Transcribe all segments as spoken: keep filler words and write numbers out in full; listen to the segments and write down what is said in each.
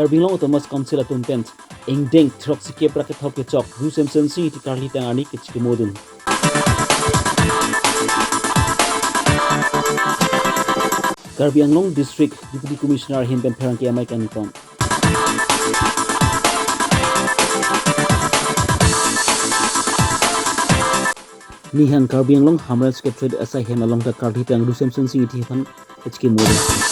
Karbi Anglong Autonomous Council atum pen ingdeng throksikep ra kethom kechok Ru Semson Sing Ingti karkli tang arni kachikimodun. Karbi Anglong District Deputy Commissioner ahin pen pherangke amei kaningje pon. Nihang Karbi Anglong Hamren Secretariat asai hem along ta karkli tang Ru Semson Sing Ingti aphan kachikimodun.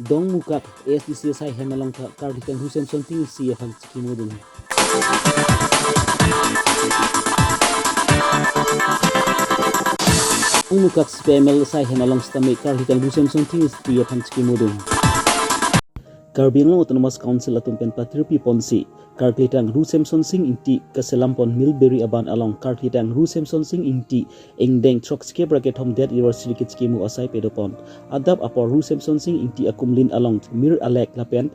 Dongmukak A S D C asai hem along ta karkli tang Ru Semson Sing Ingti aphan kachikimodun. Dongmukak C P I M L asai hem along sitame karkli tang Ru Semson Sing Ingti aphan kachikimodun. Karbi Anglong Autonomous Council atum pen patirpi ponsi karkli tang Ru Semson Sing Ingti kaselam pon Millberry aban along karkli tang Ru Semson Sing Ingti ingdeng throksikep ra kethom det anniversary kachikimo asai pado pon. Adap apor Ru Semson Sing Ingti akumlin along mir alek lapen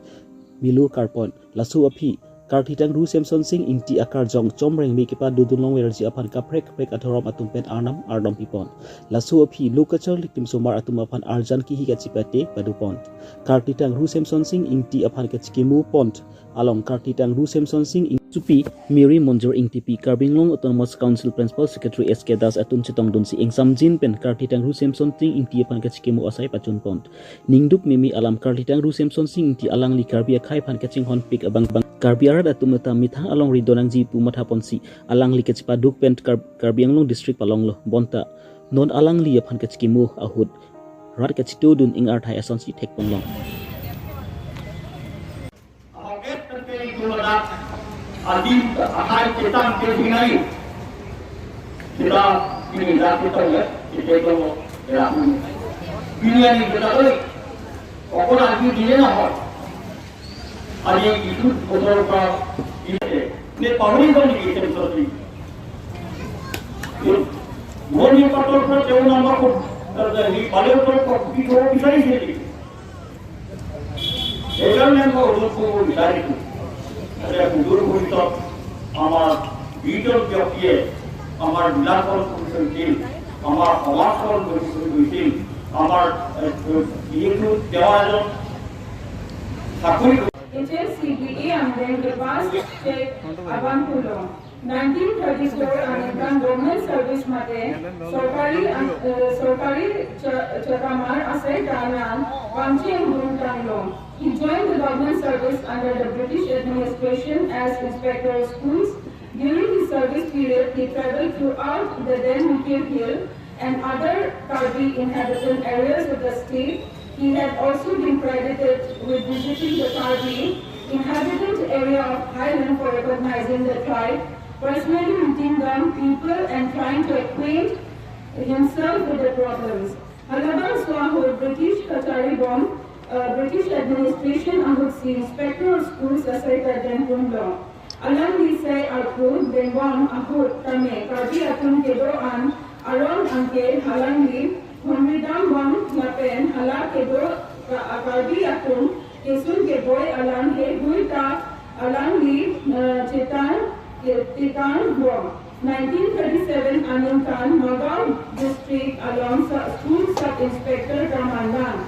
milur karpon. Laso aphi karkli tang Ru Semson Sing Ingti akarjong chomrengme kepadodun longverji aphan kaprek kaprek adhorom atum pen arnam arnam pipon. Laso aphi lo kacharli klimsomar atum aphan arjan kihi kachipate pado pon. Karkli tang Ru Semson Sing Ingti aphan kachikimo pon along karkli tang Ru Semson Sing Ing- Supi Mary Monjor Ingtipi, Karbi Anglong Autonomous Council Principal Secretary S K Das atum chetongdunsi ingsamjin pen karkli tang Ru Semson Sing Ingti aphan kachikimo asai pachun pon. Ningduk mimi alam karkli tang Ru Semson Sing Ingti alangli Karbi akhei aphan kachinghonpik abang bang Karbi arat atum ta methang alongri donangji pu matha ponsi alangli kachipaduk pen Kar- Karbi Anglong District palonglo bonta non alangli aphan kachikimo ahut rat kachitodun ingarthai asonsi thek ponlong. Adim akai chetang ke binai. Kita ini dah kita ya, kita itu ya. Ini yang kita tahu. Orang lagi dia nak. Ada itu kotor apa? Ini ni pahui kan ni kita seperti. Moni kotor apa jauh nama ko. Terjadi balik kotor apa? Kita bisa ini. Ejan yang kau urus pun dari itu. Ada kudur pun itu. Ama video dia dia. Ama dilakukan pun penting. Ama awak pun penting. Ama itu dia aja. Sakuri. H S C B A Amreng ke pass check abang pulo. Nineteen thirty-four aningkan government service mate sorkari an- eh, sorkari cha- chakamar asai ta alang pangcheng dun tanglo. He joined the government service under the British administration as inspector of schools. During his service period, he traveled throughout the then Mikir Hills and other Karbi inhabitant areas of the state. He had also been credited with visiting the Karbi inhabitant area of Highland for recognizing the tribe, personally meeting them, people, and trying to acquaint himself with the problems. Halabang so ahut British kachari bom, uh, British administration ahutsi inspector of schools asai ta den pon lo. Alangli sai arpu dengbom ahut tame Karbi atum kedo-an aron anke halangli honridam bom lapen hala kedo Ka- Karbi atum kesun keboi alam heihui ta alangli, eh, chetang ke- chetang bom. Nineteen thirty-seven aningkan Nagaon district along sa- school sub inspector ta manlang.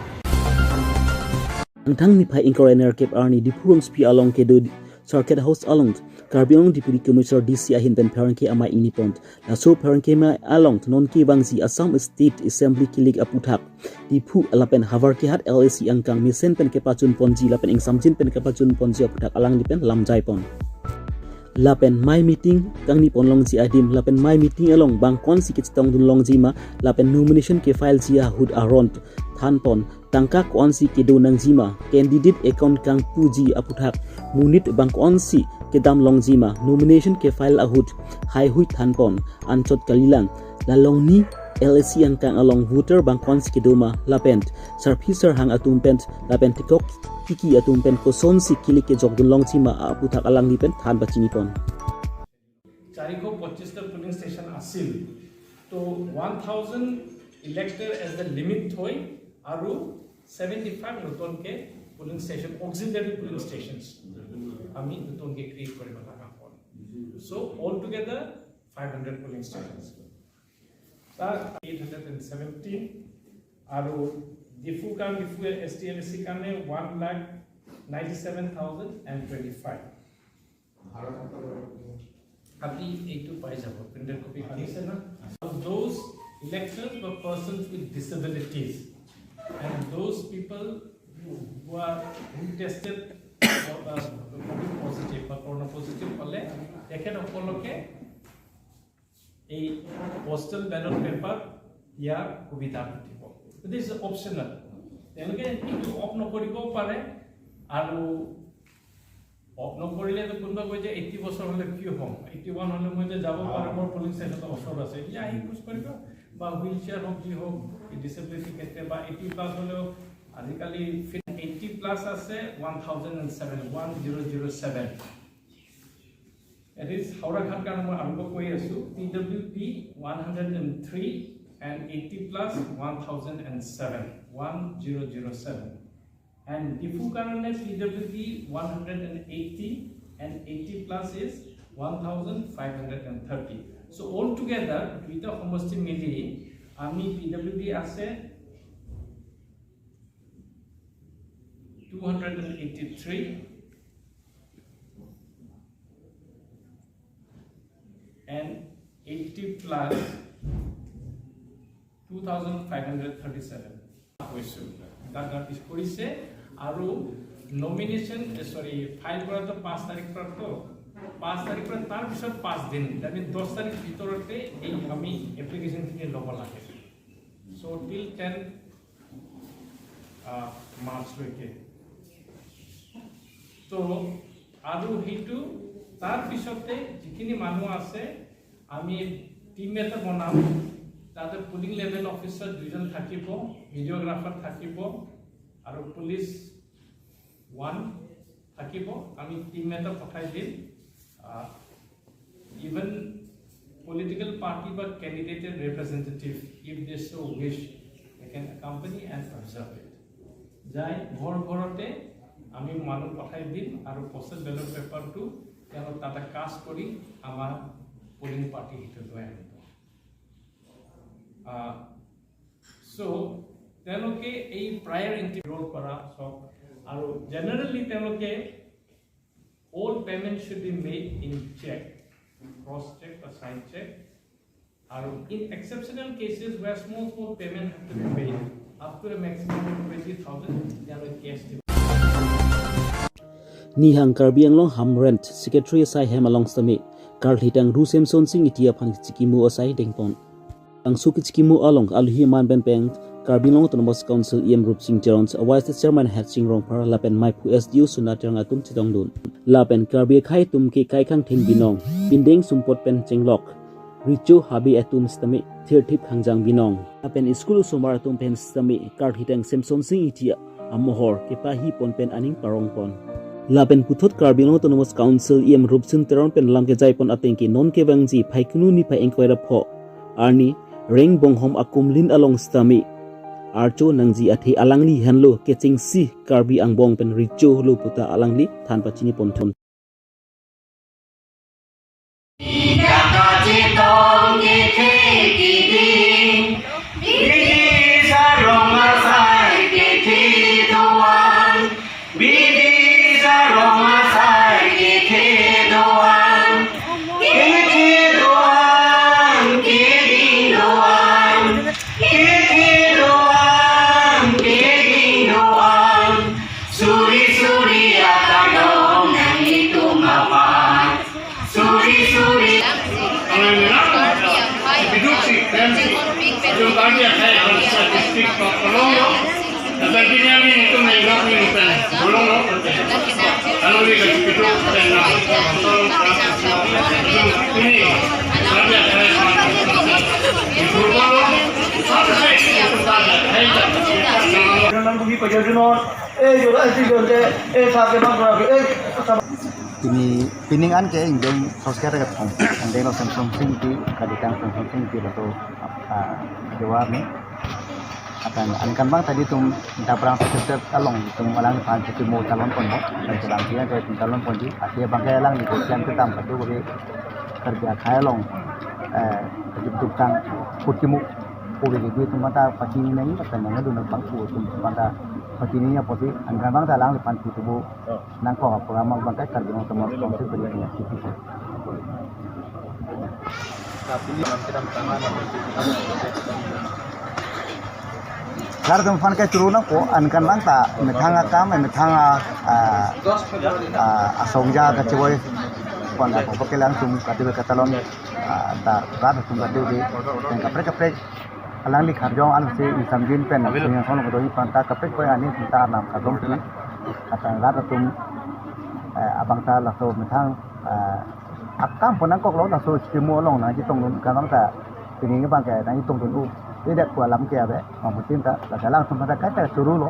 Angthang niphai ingkoi ra nerkep arni Diphu Rongsopi along kedo Circuit House along Karbi Anglong Deputy Commissioner D C ahin pen pherangke amei ingni pon. Laso pherangke amei along non kevangji Assam State Assembly kilik aputhak Diphu lapen havar kehat L A C angkang mesen pen kepachun ponji lapen ingsamjin pen kepachun ponji aputhak alangli pen lamjai pon. Lapen amei meeting kangni pon longji adim lapen amei meeting along bang ko-ansi kechetongdun longji ma lapen nomination kefile ji ahut aron than pon, tangka ko-ansi kedo nangji ma, candidate account kangpuji aputhak, monit bang ko-ansi kedam longji ma, nomination kefile ahut heihui than pon, anchot kalilang. La longni L A C angkang along voter bang ko-ansi kedo ma lapen sarpi sarhang atum pen lapen tikok tiki atum pen kosonsi kilik kejokdun longji ma aputhak alangli pen than pachini pon. চাৰিশ পঁচিছটা pulling station আছিল। তো one thousand elector as the limit থৈ আৰু seventy five নতুনকৈ polling station, auxiliary polling station আমি নতুনকৈ create কৰিব লগা হ'ল। So' all together five hundred polling station. তাত এইট হাণ্ড্ৰেড এণ্ড ছেভেণ্টিন আৰু ডিফু কাৰণ ডিফু এছ টি এম এছ চি কাৰণে one lakh ninety seven thousand and twenty five. আপুনি এইটো পাই যাব, প্ৰিণ্টেড কপি আনিছে না? Those electors বা persons with disabilities and those people who, who are, who tested for, uh, COVID positive বা কৰোণা পজিটিভ হ'লে তেখেতসকলকে এই পোষ্টেল বেলট পেপাৰ দিয়াৰ সুবিধাটো দিব। It is optional। তেওঁলোকে এইটো অফ নকৰিবও পাৰে। আৰু অফ নকৰিলে তো কোনোবা কয় যে এইটি বছৰ হ'লে কি হ'ম, এইটি ওৱান হ'লে মই যে যাব পাৰোঁ, মোৰ পলিং ষ্টেচন ওচৰত আছে, এতিয়া আহি খোজ কৰিব। বা হুইল চেয়াৰ হওক, যি হওক, এই ডিচেবিলিটি ক্ষেত্ৰে বা এইটি প্লাছ হ'লেও আজিকালি এইটি প্লাছ আছে one thousand and seven, one zero' zero' seven. It is Howraghat কাৰণে মই আৰম্ভ কৰি আছোঁ, P W D one hundred and three and eighty plus one thousand and seven, one zero' zero' seven. And Diphu কাৰণে P W D one hundred and eighty and eighty plus is one thousand five hundred and thirty. So' all together দুইটা সমষ্টি মিলি আমি P W D আছে two hundred and eighty three and eighty plus two thousand five hundred thirty seven হৈছে, database কৰিছে। আৰু নমিনেশ্যন, চৰি, ফাইল কৰাটো পাঁচ তাৰিখ পৰাতো, পাঁচ তাৰিখ পৰা তাৰ পিছত পাঁচ দিন, আমি দহ তাৰিখ ভিতৰতে এই আমি এপ্লিকেশ্যনখিনি ল'ব লাগে। চ' টিল টেন মাৰ্চলৈকে। তো আৰু সেইটো তাৰ পিছতে যিখিনি মানুহ আছে আমি টিম এটা বনাম, তাতে পুলিং লেভেল অফিচাৰ দুইজন থাকিব, ভিডিঅ'গ্ৰাফাৰ থাকিব আৰু পুলিচ ওৱান থাকিব। আমি টিম এটা পঠাই দিম। Even political party বা কেণ্ডিডেটৰ representative, if they so wish, they can accompany and observe it। যাই ঘৰ ঘৰতে আমি মানুহ পঠাই দিম আৰু পোষ্টেল বেলট পেপাৰটো তেওঁলোক তাতে কাষ্ট কৰি আমাৰ পুলিং পাৰ্টি সেইটো লৈ আনিব। চ' তেওঁলোকে এই প্ৰায়ৰ ইণ্টিগ্ৰেট কৰা চাওক। আৰু জেনেৰেলি তেওঁলোকে all payment should be made in check, cross check বা চাইন চেক। আৰু in exceptional cases where small small payment have to be made up to a maximum of twenty thousand, তেওঁলোকে কেছ দিব। Nihang Karbi Anglong Hamren Secretary asai hem along sitame karlitang Ru Semson Sing Ingti aphan chikimo asai dengpon. Angsu kechikimo along alohi aman pen pen Karbi Anglong Autonomous Council E M Rupsing Teron, Vice Chairman Hetsing Rongphar lapen Maiphu S D O Suna Terang atum chetongdun. Lapen Karbi akhei atum ke kaikhang theng binong, pindeng sumpot pen chenglok, recho habe atum sitame thirthip hangjang binong. Lapen school osomar atum pen sitame karlitang Semson Sing Ingti amohor kepahi pon pen aning parong pon. Lapen puthot Karbi Anglong Autonomous Council E M Rupsing Teron pen lam kejai pon ateng ke non kevangji Phaikunu niphai ingkoi ra pho arni Rengbonghom akumlin along sitame archo nangji athe alangli henlo kechengsi Karbi angbong pen recho lo puta alangli than pachini pon thun. Bidi sarong asai kethe do-an, bidi sarong asai kethe do-an, kethe do-an, keding do-an, kethe do-an, keding do-an. Suri suri akardom nanglitum aphan. Suri suri. Biduk si, keren si. Yung kami ang kaya ang statistic pa, polong lo. Ang kanya ni ito may ilang yung pen. Polong lo. Ano ni kasi biduk pen na. Ini. Kami ang kaya ang statistic. Polong lo. Pini, pining an ke ingdeng hosker ke thong, ingdeng lo Semson Sing Ingti, kalitang Semson Sing Ingti lato, ah, Dewa ni. Atan ankan bang tadi tum dabrang sekitar along tum alang pan cuti mo talon pon mo, dan jalan dia ke tum talon pon di, akhirnya bang ke alang ni jam ketam satu bagi kerja kaya long, eh, hidup tukang putih mu. Puri di itu mata pachini nai, mata nang adu nang pangku itu mata pachini apotsi, ankan abang ta alangliphan itu bu nangkok apura abang kai Karbi Anglong Autonomous Council beri nang sisi. Tapi ini dalam kedamtangan. Lar atum aphan ke churu nangpo, ankan abang ta methang akam, methang a, a, a, asongja kacheboi pon apo pakelang atum kadu katalon, a, ta rat atum kadu di, dan kaprek kaprek alangli karjong ansi isamjin pen, yang sono kedo ipanta kaprek poi ani ta nam kadom si, kata rat atum, eh, abang ta laso methang, eh, akam pon nangkoklo, laso scheme along nangchetongdun, kabang ta pini abang ke nangchetongdun u. Tidak ku alam ke ave, mamutin ta, la alanglitum ta kaita churu lo,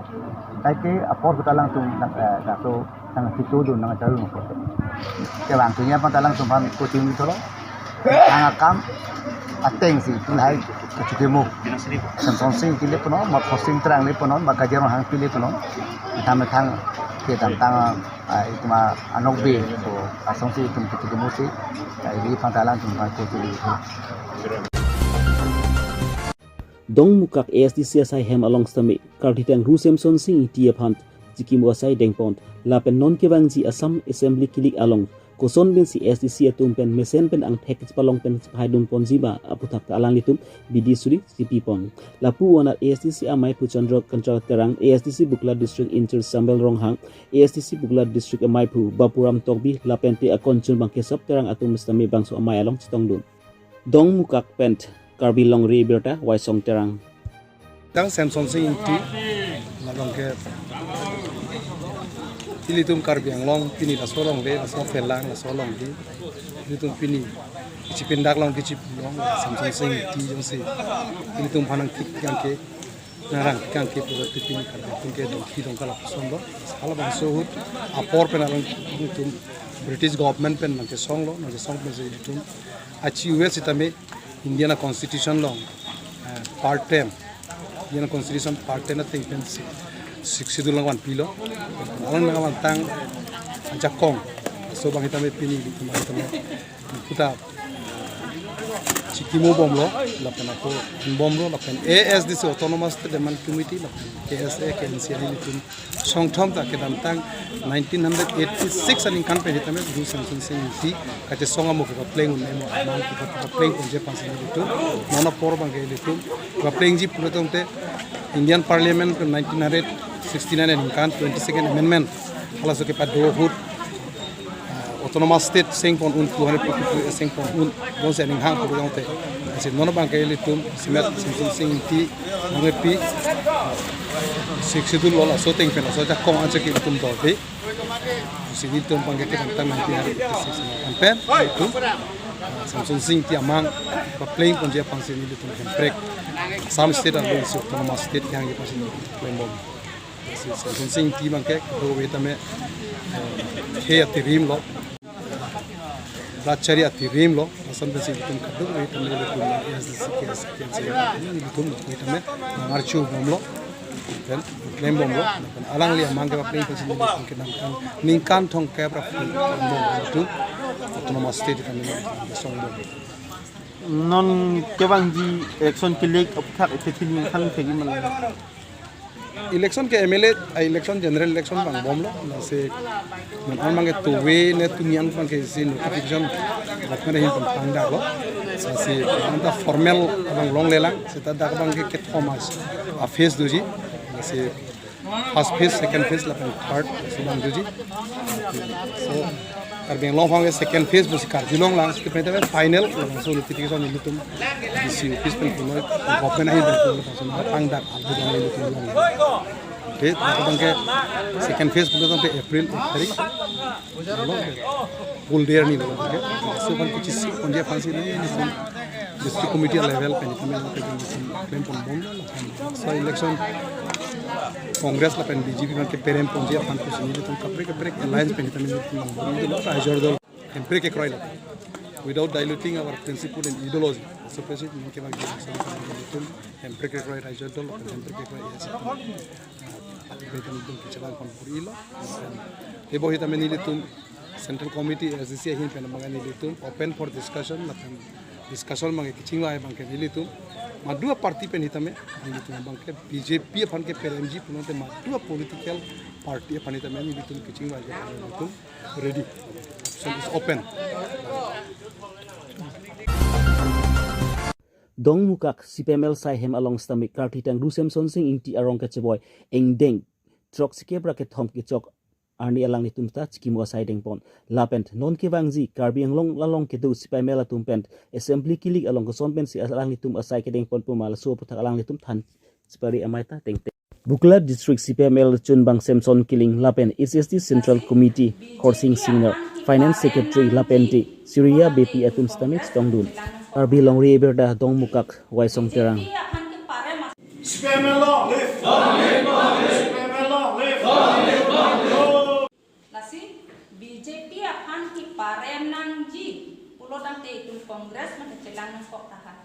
kaike apor kita alanglitum nang, eh, laso nangchetudun nangcharun ko. Kevang tunya abang ta alanglitum aphan coaching tolo. Ang akam ateng si tulhai kachikimo. Samson Sing Ingti le punon, ma Khorsing Terang le punon, ma Kajirong Hangpi le punon. Methang methang kedamtang, ah, itum anokbe, so asong si itum kachikimo si, ah, ili aphan ta alanglitum aphan coaching. Dongmukak A S D C asai hem along sitame, Kartiteng Ru Samson Sing Ingti aphan chikimo asai dengpon, lapen non kevangji Assam Assembly kilik along, koson pensi A S D C atum pen mesen pen angthek chepalong pen chepahaidun ponji ma aputhak ta alanglitum bidi suri chepipon. Lapu anat A S D C amaiphu Chandra Kanchan Terang, A S D C Bukla District in-charge Sambel Ronghang, A S D C Bukla District amaiphu Bapuram Tokbi, lapen te akonchun abang ke sop Terang atum sitame bangso amei along chetongdun. Dongmukak pen Karbi Longri Abirta, Waisong Terang. Tang Samson Sing Ingti, labang ke ilitum Karbi Anglong, pini laso along le, laso pelang, laso along di, ilitum pini, kichi pindak along, kichi pulo, Samson Sing Ingti jongsi, ilitum aphan nangtik yang ke, narang kang ke pura ti pini Karbi atum ke dongki dongka lapuson lo, halabangso ahut, apor pen alangtum British government pen nangchesonglo, nangchesong pensi ilitum, achi U S sitame, Indian Constitution along, eh, part ten, Indian Constitution part ten ateng pen si, Sixth Schedule along vanpilo. Along nangvantang ajakong. So abang sitame pini ilitum abang sitame puta chikimo bomlo, lapen ako bomlo, lapen A S D C Autonomous State Demand Committee, lapen K S A, K N C I ilitum songthom ta kedamtang nineteen eighty-six aningkan pen sitame Ru Samson Sing Ingti kachesong amo kepapleng un-e mo, amang kepa-, kepapleng ponji aphansi ilitum, non apor abang ke ilitum kepaplengji pulo tangte Indian Parliament pen nineteen sixty-nine aningkan twenty-second Amendment halaso kepado ahut, ah, Autonomous State sengpon un, two hundred fifty-two A sengpon un, jongsi aning hang pulo tangte. Lasi non abang ke ilitum, simet Samson Sing Ingti, nangpi, Sixth Schedule lo laso ateng pen, laso ajakong anchot ke ilitum dorde. Si ilitum abang ke kedamtang nineteen eighty-six aningkan pen, ilitum, Samson Sing Ingti amang, papleng ponji aphansi ilitum hemprek Assam State along si Autonomous State kehangji aphansi ilitum klembom. Si Samson Sing Ingti abang ke, kadokave tame, eh, khei atirim lo, brahmachari atirim lo, lason pensi ilitum kadokave tame ilitum A S D C, K S A, K N C I ilitum tame nangarchu bomlo, pen klembomlo, pen alangli amang kepapleng pensi ilitum kedamtang ningkan thomkep ra bomlo ilitum Autonomous State tame song bomlo. Non kevangji election kilik aputhak isi thili khan thegi man. Election ke M L A, ah, election, general election vangbomlo, lasi, non amang ke tuve ne tunian abang ke isi notification government ahin pen pangdaklo, lasi, anta formal abang longlelang, seta dak abang ke kethom a-phase doji, lasi, first phase, second phase, lapen third, lasi abang doji. So, Karbi Anglong aphan ke second phase pusi karjulonglang, seta pen final, labangso notification ilitum D C office pen puno, government ahin pen puno, laso pangdak, albu dong ilitum long. Okay, dak abang ke second phase pulo tangte April ek tarik. Full day arni lo, okay. So, abang ke chisi ponji aphansi ilitum district committee level pen ilitum klem ponbomlo. So, election Congress lapen B J P abang ke perem ponji aphan pusi ilitum kaprek kaprek alliance pen ilitum long. Ilitum ajor dol hemprek kekroi lo. Without diluting our principle and ideology. So, President, ningke abang ke election pen ilitum hemprek kekroi ajor dol, hemprek kekroi A S P. Ilitum ilitum kecharli ponpuri lo. Ibo sitame ilitum Central Committee A S D C ahin pen abang ilitum open for discussion, lapen Discussion abangke kachingvai abangke nelitum madu aparty pen hitame, nelitum abangke B J P aphan keparemji pulote madu apolitical party aphan hitame nelitum kachingvai abangke nelitum ready. Option is open. Dongmukak C P I M L asai hem along sitame karkli tangru Semsonsing Ingti arong kacheboi ingdeng throksi kep ra kethom kechok arni alanglitum ta chikimo asai dengpon. Lapen non kevangji Karbi Anglong along kedo C P I M L atum pen assembly kilik along koson pensi alanglitum asai kedengpon pu ma laso aputhak alanglitum than chipari amei ta tengteng. Bakula District C P I M L chunbang Semson Killing lapen H S D Central Committee Khorsing Singnar, Finance Secretary lapen te Surya Beypi atum sitame chetongdun. Karbi Longri Abirta Dongmukak Waisong Terang. C P I M L long live! C P I M L long live! Lasi B J P aphan keparem nangji pulo tangte itum Congress mate chelang nangkok tahai.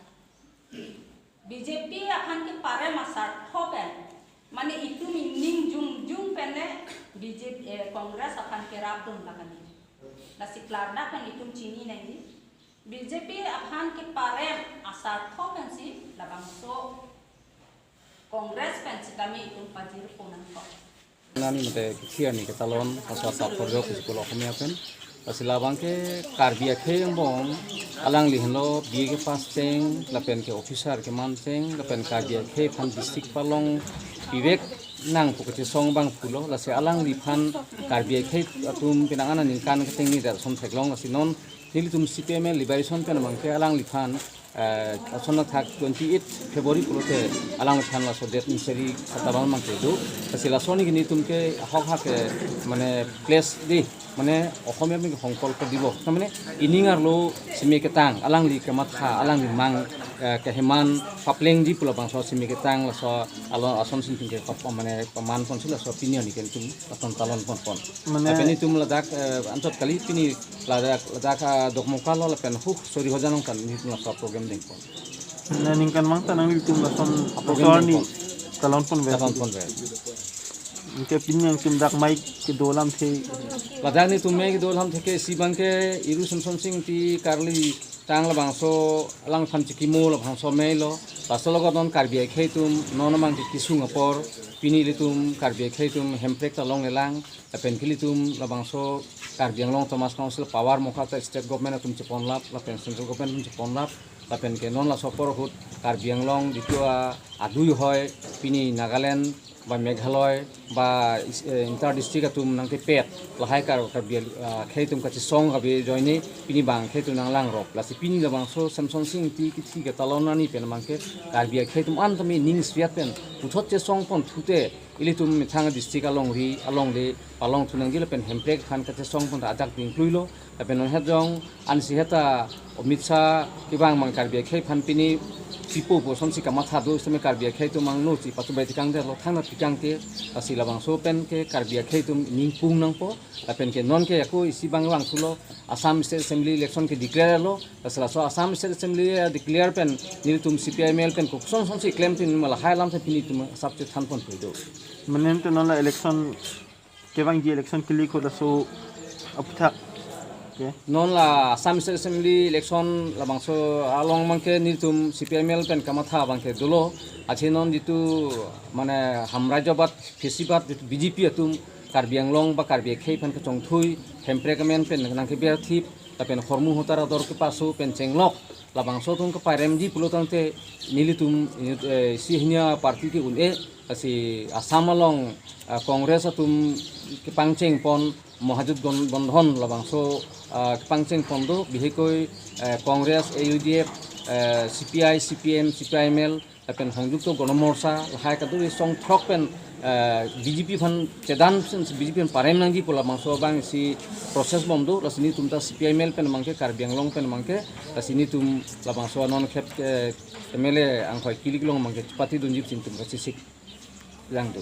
B J P aphan keparem asartho pen, mane itum ining jongjong pen le B J P, eh, Congress aphan kerapdun lake kali. Lasi klardak pen itum chini nangji. B J P aphan keparem asartho pensi labangso Congress pen sitame itum pajirpo nangkok. Nani mate kithi arni ketalon, pasal sat porjok school Okhomia pen. Lasi labangke Karbi akhei angbong alangli henlo B A kepass cheng, lapen ke officer keman cheng, lapen Karbi akhei aphan district palong pivek nangpo kachesong abang pulo, lasi alangliphan Karbi akhei atum penang an aningkan ketengni dar som theklong, lasi non nelitum C P I M L liberation pen abangke alangliphan, eh, lason athak twenty-eight February pulote alangliphan laso date ni seri katalon abangke do. Lasi laso arni ke nelitum ke ahok hak ke mane pledge de, mane Okhomia pen ke Hongkol ke dibo. Mane ining arlo seme ketang, alangli kematha, alangli mang, eh, keheman paplengji pu labangso seme ketang laso alon ason sinting ke kop mane paman ponsi laso pini arni ke nelitum aton talon ponpon. Mane lapen itum ladak, eh, anchot kali pini ladak, ladak, ah, Dongmukak lo lapen huh Sorihoja along ta nelitum laso program dengpon. Mane ningkan mang ta nanglitum lason program laso arni dengpon. Talon ponver. Talon ponver. Anke pini nangtum dak mei kedo alamthe. Ladak nelitum mei kedo alamthe ke isi abangke Iru Semsonsing Ingti karkli tang labangso alangphan chikimo labangso meilo. Laso logot non Karbi akhei atum non abangke kesung apor, pini ilitum Karbi akhei atum hemprek ta longlelang, lapen ke ilitum labangso Karbi Anglong Autonomous Council power mokha ta state government atum cheponlap, lapen central government atum cheponlap, lapen ke non laso apor ahut Karbi Anglong ditu a adui hoi, pini Nagaland ba Meghalaya ba is-, eh, inter district atum nangkepet, lahai Kar-, Karbi, ah, akhei atum kachesong kave ajoine pini bang akhei atum nanglangrop. Lasi pini labangso Semsonsing Ingti kithi ketalon arni pen abangke Karbi akhei atum an tame ning sviat pen puthot chesong pon thute ilitum methang district alongri alongle palong thu nangji lapen hemprek aphan kachesong pon ta ajak dingkluilo. Lapen non het jong ansi heta Amit Shah kevang abang Karbi akhei aphan pini pipo pu asonsi kamatha do, sitame Karbi akhei atum angno si pachubai tikang detlo, thangta tikang ke, lasi labangso pen ke Karbi akhei atum ningpung nangpo. Lapen ke non ke ako isi abang vangthulo, Assam State Assembly election ke declare lo, lasi laso Assam State Assembly, eh, declare pen nelitum C P I M L pen koson sonsi klemtin ma lahai alam si pini itum asap chethan pon puido. Mane te non la election kevangji election kilik ahut laso aputhak ke. Non la Assam State Assembly election labangso along abangke nelitum C P I M L pen kamatha abangke dolo. Achi non jitu mane Ham Rajya Bhat, Fesibat jitu B J P atum Karbi Anglong ba Karbi akhei aphan kachongthui, hemprek amen pen nangkeber thip, lapen hormu hotar ador kepaso pen chenglok. Labangso atum keparemji pulo tangte nelitum, eh, isi hini aparty ke un-e, lasi Assam along, eh, Congress atum kepangcheng pon, Mahajut Gon-, Bandhan labangso, eh, kepangcheng pon do, bihekoi, eh, Congress, A U D F, eh, C P I, C P M, C P I M L, lapen Hongjukto Gono Morcha, lahai kaduri song throk pen, eh, B J P aphan chedan pen, B J P aphan parem nangji pu labangso abang isi process bom do, lasi nelitum ta C P I M L pen abangke, Karbi Anglong pen abangke, lasi nelitum labangso anon khep, eh, M L A anghoi kilik along abangke chepatidunji pu si nelitum kachesik lang do.